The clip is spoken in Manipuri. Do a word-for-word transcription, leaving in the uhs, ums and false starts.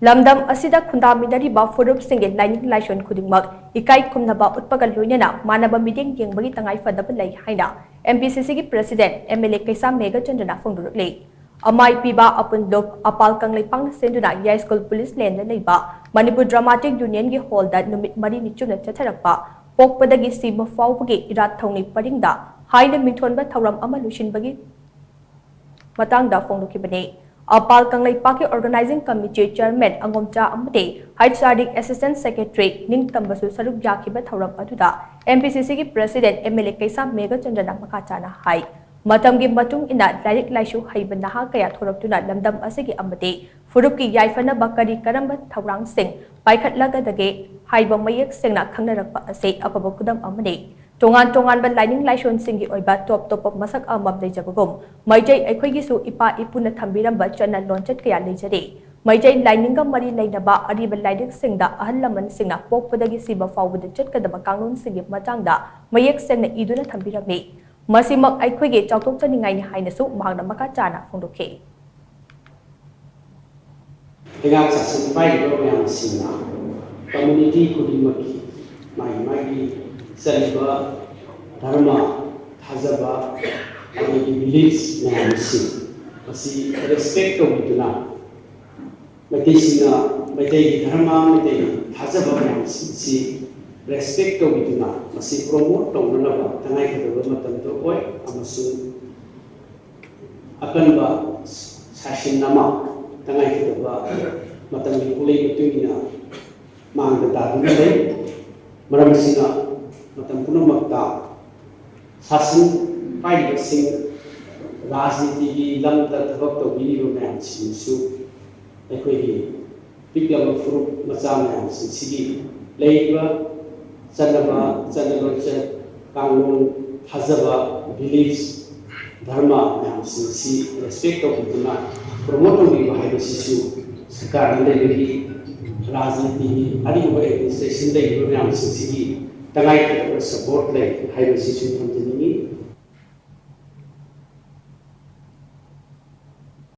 ꯂꯝꯗꯝ ꯑꯁꯤꯗ ꯈꯨꯟꯗꯥꯃꯤꯟꯅꯔꯤꯕ ꯐꯨꯔꯨꯞꯁꯤꯡꯒꯤ ꯂꯥꯏꯅꯤꯡ ꯂꯥꯏꯁꯣꯟ ꯈꯨꯗꯤꯡꯃꯛ ꯏꯀꯥꯏ ꯈꯨꯝꯅꯕ ꯎꯠꯄꯒ ꯂꯣꯏꯅꯅ ꯃꯥꯟꯅꯕ ꯃꯤꯠꯌꯦꯡ ꯌꯦꯡꯕꯒꯤ ꯇꯉꯥꯏ ꯐꯗꯕ ꯂꯩ ꯍꯥꯏꯅ M P C C ꯒꯤ President M L A ꯀꯩꯁꯥꯝ ꯃꯦꯘꯆꯟꯗ꯭ꯔꯅ ꯐꯣꯡꯗꯣꯔꯛꯂꯤ꯫ ꯑꯃꯥꯏ ꯄꯤꯕ ꯑꯄꯨꯟ ꯂꯨꯞ ꯑꯄꯥꯜ ꯀꯪꯂꯩꯄꯥꯛꯅ ꯁꯦꯝꯗꯨꯅ ꯌꯥꯏꯁ꯭ꯀꯨꯜ ꯄꯨꯂꯤꯁ ꯂꯦꯟꯗ ꯂꯩꯕ ꯃꯅꯤꯄꯨꯔ ꯗ꯭ꯔꯃꯥꯇꯤꯛ ꯌꯨꯅꯤꯌꯟꯒꯤ ꯍꯣꯜꯗ ꯅꯨꯃꯤꯠ ꯃꯔꯤꯅꯤ ꯆꯨꯞꯅ ꯆꯠꯊꯔꯛꯄ ꯄꯣꯛꯄꯗꯒꯤ ꯁꯤꯕ ꯐꯥꯎꯕꯒꯤ ꯏꯔꯥꯠ ꯊꯧꯅꯤ ꯄꯔꯤꯡꯗ ꯍꯥꯏꯅ ꯃꯤꯡꯊꯣꯟꯕ ꯊꯧꯔꯝ ꯑꯃ ꯂꯣꯏꯁꯤꯟꯕꯒꯤ ꯃꯇꯥꯡꯗ ꯐꯣꯡꯗꯣꯛꯈꯤꯕꯅꯤ꯫ ꯑꯄꯥꯜ ꯀꯪꯂꯩꯄꯥꯛꯀꯤ Organizing Committee Chairman ꯑꯉꯣꯝꯆꯥ ꯑꯃꯗꯤ H R D Assistant Secretary ꯅꯤꯡꯇꯝꯕꯁꯨ ꯁꯔꯨꯛ ꯌꯥꯈꯤꯕ ꯊꯧꯔꯝ ꯑꯗꯨꯗ M P C C ꯒꯤ President M L A ꯀꯩꯁꯥꯝ ꯃꯦꯘꯆꯟꯗ꯭ꯔꯅ ꯃꯈꯥ ꯇꯥꯅ ꯍꯥꯏ, ꯃꯇꯝꯒꯤ ꯃꯇꯨꯡ ꯏꯟꯅ ꯂꯥꯏꯔꯤꯛ ꯂꯥꯏꯁꯨ ꯍꯩꯕ ꯅꯍꯥ ꯀꯌꯥ ꯊꯣꯔꯛꯇꯨꯅ ꯂꯝꯗꯝ ꯑꯁꯤꯒꯤ ꯑꯃꯗꯤ ꯐꯨꯔꯨꯞꯀꯤ ꯌꯥꯏꯐꯅꯕ ꯀꯔꯤ ꯀꯔꯝꯕ ꯊꯧꯔꯥꯡꯁꯤꯡ ꯄꯥꯏꯈꯠꯂꯒꯗꯒꯦ ꯍꯥꯏꯕ ꯃꯌꯦꯛ ꯁꯦꯡꯅ ꯈꯪꯅꯔꯛꯄ ꯑꯁꯤ ꯑꯐꯕ ꯈꯨꯗꯝ ꯑꯃꯅꯤ꯫ ꯇꯣꯉꯥꯟ ꯇꯣꯉꯥꯟꯕ ꯂꯥꯏꯅꯤꯡ ꯂꯥꯏꯁꯣꯟꯁꯤꯡꯒꯤ ꯑꯣꯏꯕ ꯇꯣꯞ ꯇꯣꯞꯄ ꯃꯁꯛ ꯑꯃꯃꯝ ꯂꯩꯖꯕꯒꯨꯝ, ꯃꯩꯇꯩ ꯑꯩꯈꯣꯏꯒꯤꯁꯨ ꯏꯄꯥ ꯏꯄꯨꯅ ꯊꯝꯕꯤꯔꯝꯕ ꯆꯠꯅ ꯂꯣꯟꯆꯠ ꯀꯌꯥ ꯂꯩꯖꯔꯤ꯫ ꯃꯩꯇꯩ ꯂꯥꯏꯅꯤꯡꯒ ꯃꯔꯤ ꯂꯩꯅꯕ ꯑꯔꯤꯕ ꯂꯥꯏꯔꯤꯛꯁꯤꯡꯗ ꯑꯍꯜ ꯂꯃꯟꯁꯤꯡꯅ ꯄꯣꯛꯄꯗꯒꯤ ꯁꯤꯕ ꯐꯥꯎꯕꯗ ꯆꯠꯀꯗꯕ ꯀꯥꯡꯂꯣꯟꯁꯤꯡꯒꯤ ꯃꯇꯥꯡꯗ ꯃꯌꯦꯛ ꯁꯦꯡꯅ ꯏꯗꯨꯅ ꯊꯝꯕꯤꯔꯝꯃꯤ꯫ ꯃꯁꯤꯃꯛ ꯑꯩꯈꯣꯏꯒꯤ ꯆꯥꯎꯊꯣꯛꯆꯅꯤꯡꯉꯥꯏꯅꯤ ꯍꯥꯏꯅꯁꯨ ꯃꯍꯥꯛꯅ ꯃꯈꯥ ꯇꯥꯅ ꯐꯣꯡꯗꯣꯛꯈꯤ꯫ ꯂꯩꯉꯥꯛ ꯁꯥꯁꯟ ꯄꯥꯏꯔꯤꯕ ꯃꯌꯥꯝꯁꯤꯡꯅ community ꯈꯨꯗꯤꯡꯃꯛꯀꯤ ꯃꯥꯒꯤ ꯃꯥꯒꯤ ꯆꯠꯂꯤꯕ ꯙꯔꯃ, ꯊꯥꯖꯕ, ꯑꯗꯒꯤ beliefs ꯃꯌꯥꯝꯁꯤꯡ ꯑꯁꯤ respect ꯇꯧꯕꯤꯗꯨꯅ, ꯃꯩꯇꯩꯁꯤꯡꯅ ꯃꯩꯇꯩꯒꯤ ꯙꯔꯃ, ꯃꯩꯇꯩꯒꯤ ꯊꯥꯖꯕ ꯃꯌꯥꯝꯁꯤꯡ ꯑꯁꯤ respect ꯇꯧꯕꯤꯗꯨꯅ ꯃꯁꯤ promote ꯇꯧꯅꯅꯕ ꯇꯉꯥꯏꯐꯗꯕ ꯃꯇꯝꯗ ꯑꯣꯏ꯫ ꯑꯃꯁꯨꯡ ꯑꯀꯟꯕ ꯁꯥꯁꯟ ꯑꯃ ꯇꯉꯥꯏꯐꯗꯕ ꯃꯇꯝꯒꯤ ꯈꯣꯡꯂꯩ ꯃꯇꯨꯡ ꯏꯟꯅ ꯃꯥꯡꯗ ꯇꯥꯗꯨꯅ ꯂꯩ꯫ ꯃꯔꯝ ꯑꯁꯤꯅ ꯃꯇꯝ ꯄꯨꯝꯅꯃꯛꯇ ꯁꯥꯁꯟ ꯄꯥꯏꯔꯤꯕꯁꯤꯡ, ꯔꯥꯖꯅꯤꯇꯤꯒꯤ ꯂꯝꯗ ꯊꯕꯛ ꯇꯧꯕꯤꯔꯤꯕ ꯃꯌꯥꯝꯁꯤꯡꯁꯨ ꯑꯩꯈꯣꯏꯒꯤ ꯄꯤꯛꯂꯕ ꯐꯨꯔꯨꯞ ꯃꯆꯥ ꯃꯌꯥꯝꯁꯤꯡꯁꯤꯒꯤ ꯂꯩꯔꯤꯕ ꯆꯠꯅꯕ, ꯆꯠꯅ ꯂꯣꯟꯆꯠ, ꯀꯥꯡꯂꯣꯟ, ꯊꯥꯖꯕ, beliefs, ꯙꯔꯃ ꯃꯌꯥꯝꯁꯤꯡ ꯑꯁꯤ respect ꯇꯧꯕꯤꯗꯨꯅ promote ꯇꯧꯕꯤꯕ ꯍꯥꯏꯕꯁꯤꯁꯨ ꯁꯔꯀꯥꯔꯗ ꯂꯩꯕꯒꯤ, ꯔꯥꯖꯅꯤꯇꯤꯒꯤ ꯑꯔꯤꯕ administration ꯂꯩꯔꯤꯕ ꯃꯌꯥꯝꯁꯤꯡꯁꯤꯒꯤ ꯇꯉꯥꯏꯐꯗꯕ support ꯂꯩ ꯍꯥꯏꯕꯁꯤꯁꯨ ꯊꯝꯖꯅꯤꯡꯏ꯫